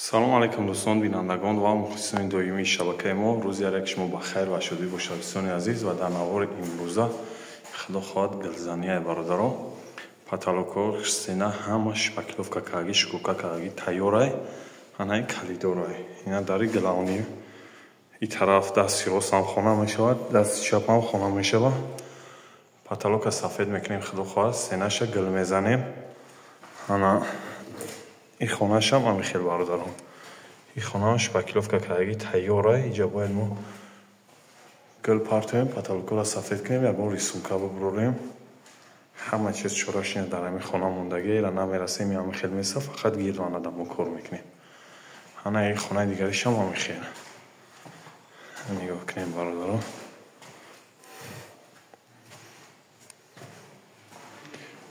Салом алейкум дӯстон, бинандагон ва мухлисони доимии шабакаи мо. Рӯзи ҳар як шумо ба хайр ва шодӣ бошад, дӯстони азиз. Ва дар навори имрӯза худо хоҳад гилзанияи бародаро. Потолокҳо, стена ҳама шпаклёвка кардаги, шкурка кардаги тайёрай. Ана ин калидорай. Ина дари главный. И тараф дасти ростам хона мешавад, дасти чапам хона мешавад. Потолока сафед мекунем, худо хоҳад, стенаша гил мезанем. Ана и хонашам ами хел бародарон. И хонаам шпаклёвка кардаги тайёрай. Иҷа бояд мо гил партоем, потолокро сафед кунем, ягон рисунка бибурорем. Ҳама чиз чорашина дар ҳамин хона мондагӣ, ира намерасем, ами хел меса, фақат гирдонада мо кор мекунем. Ана и хонаи дигаришам ами хел. Нигоҳ кунем бародарон.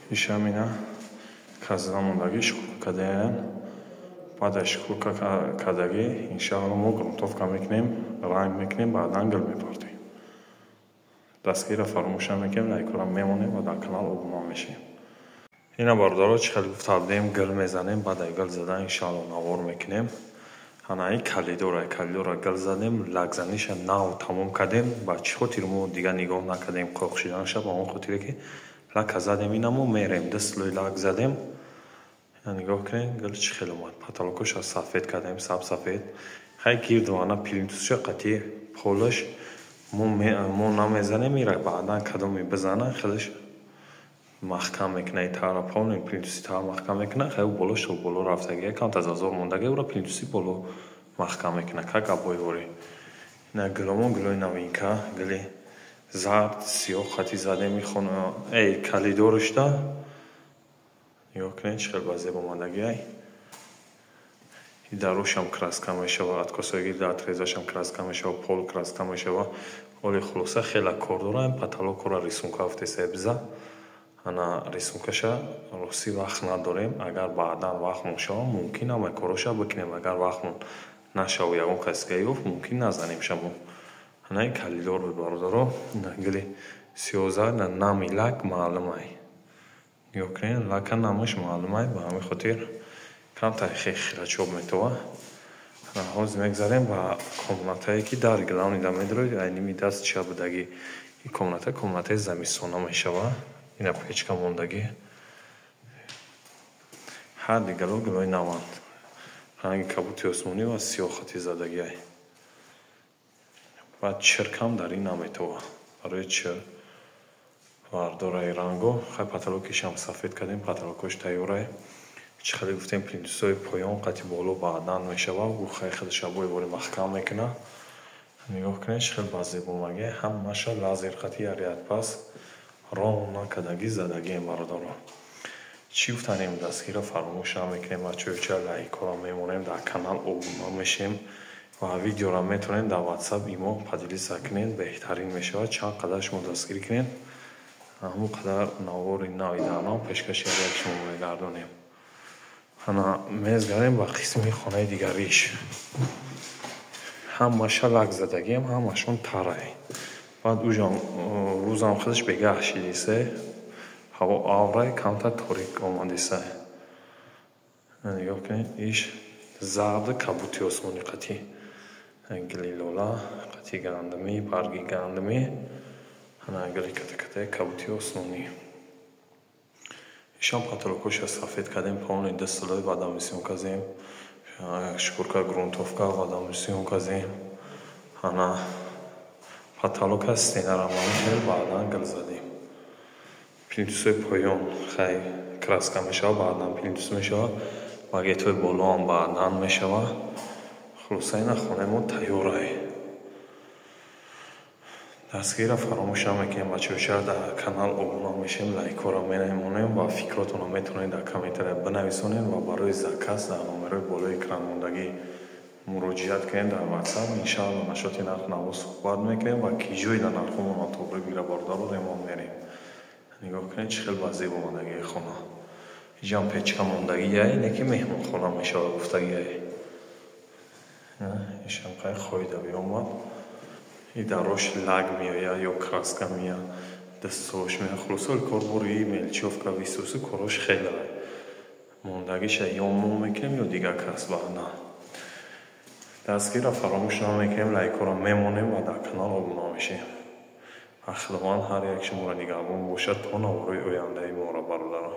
Ишам ина казда мондагӣ, шкурка кардаян. Баъд аз шкурка кардагӣ иншаалло мо грунтовка мекунем, ранг мекунем, баъдан гил мепартоем. Дастгирро фаромӯш намекунем, лайкҳоро мемонем ва дар канал обуна мешавем. Ина бародаро, чӣ хеле гуфта будем, гил мезанем, баъд аз гил задан иншаалло навор мекунем. Ана ин калидора, калидора гил задем, лакзаниша нав тамом кардем. Ба чӣ хотир мо дигар нигоҳ накардем қоқ шиданаша? Ба он хотире ки лака задем, ина мо мерем, ду слой лак задем. Нигоҳ кунед, гил чӣ хел омад. Потолокоша сафед кардем, сабсафед. Хай гирду ана плинтусша қатъи полаш мо намезанем, ира баъдан кадоме бизана хелаш маҳкам мекуна, и тара полный плинтуси тара маҳкам мекуна. Хай боло шо боло рафтаги, камта зазор мондаги, ура плинтуси боло маҳкам мекуна, как обои. Ина гиломон гилои новинка, гили зард, сиёҳ хати задем хона, эй калидорашда. Нигоҳ кунед, чӣ хел ба зеб омадагиай. И дарушам краска мешава, откосои гирда отрезашам краска мешава, пол краска мешава. Оли хулоса хела кор дорам, потолокро рисунка афтеса биза. Ана рисункаша рости вақт надорем. Агар баъдан вақтмон шава, мумкин ҳама короша бикунем. Агар вақтмон нашава, ягон каси ёфт, мумкин назанем шамо. Ана ин калидор буд бародаро. Гили сиёза на нами лак маълумай. Нигоҳ кунед, лака намаш маълумай, ба ҳамин хотир камтар хелачоб метова. Ҳозир мегзарем ба комнатае ки дар главный да медроид, айними даст ча будаги. Ин комната комнатаи замистона мешава. Ина печка мондагӣ. Ҳар дигало гилои наванд. Ранги кабути осмонӣ ва сиёҳ хати задагиай. Баъд чиркам дар ин наметова. Барои чир вардораи ранго. Хай потолокишам сафед кардем, потолокош тайёрай. Чӣ хеле гуфтем, плинтусҳои поён қати боло баъдан мешава. Ӯ хай хеле шабои бори маҳкам мекуна. Нигоҳ кунед, чӣ хел ба зеб омадагӣ. Ҳамаша лазер қати ярият пас ровно кардагӣ задагием бародаро. Чӣ гуфтанем, дастгирро фаромӯш намекунем, бачаҳо, лайкҳоро мемонем, дар канал обуна мешем ва видеоро метавонед дар WhatsApp имо поделиться кунед, беҳтарин мешавад. Чанд қадар шумо дастгирӣ кунед, ҳамон қадар навори нави дарном пешкаши ҳар як шумо мегардонем. Ана мезгарем ба қисми хонаи дигариш. Ҳамаша лак задагием, ҳамашон тарай. Баъд ужам рӯзам худаш бегаҳ шидисе, ҳаво аврай, камтар торик омадиса. Нигоҳ кунед, иш зард кабути осмонӣ қатӣ гили лола, қатӣ гандумӣ, барги гандумӣ. Ана гили ката-катаи кабути осмонӣ. Ишам потолокоша сафед кардем, полный ду слой водомысъёмка зем, шкурка грунтовка водомысъёмка зем. Ана потолока стенара ман баъдан гил задем. Плинтусҳои поён хай краска мешава, баъдан плинтус мешава, багетҳои болоам баъдан мешава. Хулоса ина хонаи мо тайёрай. Дастгирро фаромӯш намекунем, бачаҳо, дар канал обуна мешем, лайкҳоро мемонем ва фикротонро метавонед дар комментария бинависонед ва барои заказ дар номерои болои экран мондагӣ муроҷиат кунед дар WhatsApp. Иншаалло нашоти нарх наво суҳбат мекунем ва ки ҷой дар нархҳомон тобрӣ бигира бародаро ремон мерем. Нигоҳ кунед, чӣ хел ба зеб омадагии хона. Иҷам печка мондагиай, не ки меҳмонхона мешава гуфтагиай. Ишам қай хоида биомад. И дарош лаг меояд ё краска меояд, дастсош меояд. Хулоса кор бори мелчовка висусу корош хеле мондагиша ё мо мекунем ё дигар кас баъдан. Дастгирро фаромӯш намекунем, лайкҳоро мемонем ва дар канал обуна мешем. Худованд ҳар як шуморо нигаҳбон бошад то наворҳои ояндаи моро, бародарон.